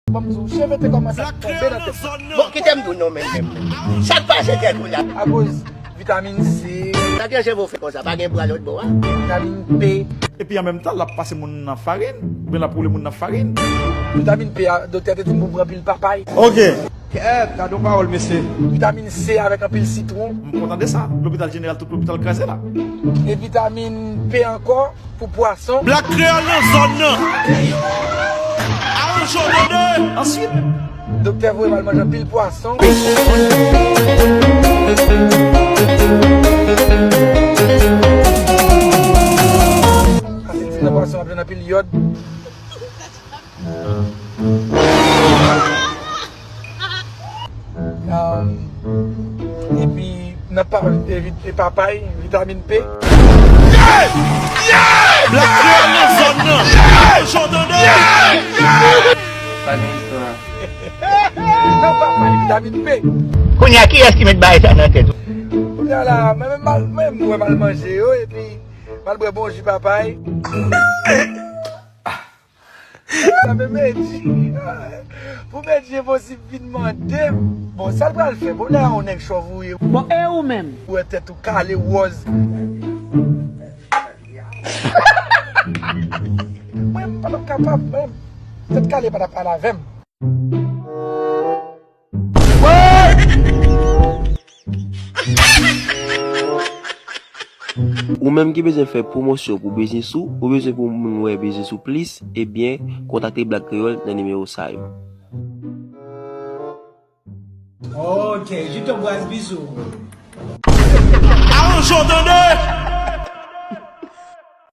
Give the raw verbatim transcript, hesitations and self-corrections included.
Bon, m di w, cheve te kòmanse ap tonbe nan tèt mwen. Bon, kite m di w non, men, men, men. Sa k pase tèt ou la? Akoz vitamin C. Sa gen cheve w fè konsa, pa gen bra lòt bò a? Vitamin P. Epi an menm tan, l ap pase moun nan farin, oubyen l ap woule moun nan farin. Vitamin P a, doktè te di m pou m pran pil papay. Ok. Kèt, gade yon pawòl, mesye. Vitamin C avèk anpil sitwon. M kontan de sa. Lopital jeneral, tout lopital kraze la. E vitamin P ankò pou pwason. Black Kreyòl nan zòn nan. Aranj w tande. Answit, doktè voye m al manje anpil pwason. Paske l di nan pwason ap jwenn anpil yòd. Um, epi nan pa, e vit-, e papay, vitamin P. Black Kreyòl nan zòn nan. Aranj w tande. Pa gen istwa. Nan papay, vitamin P. Kounye a, kiyès ki met bagay sa nan tèt ou? Kounye a la, mwen menm, mal, mwen menm, mwen mal manje yo, epi mal bwè bon ji papay. Sa men Medji. Pou Medji enposib vin mande m. Bon, sa l pral fè? Bon, lè yon nèg chòv ou ye. Bon, e ou menm? Ou wè tèt ou kale wòz. Mwen, m pa t ap kapab, mwen. Tèt kale pa t ap pale avè m. Ou menm ki bezwen fè pwomosyon pou biznis ou, ou bezwen pou moun wè biznis ou plis, ebyen, kontakte Black Kreyòl nan nimewo sa yo. Ok, Jito Braz, bizou. Aranj w tande!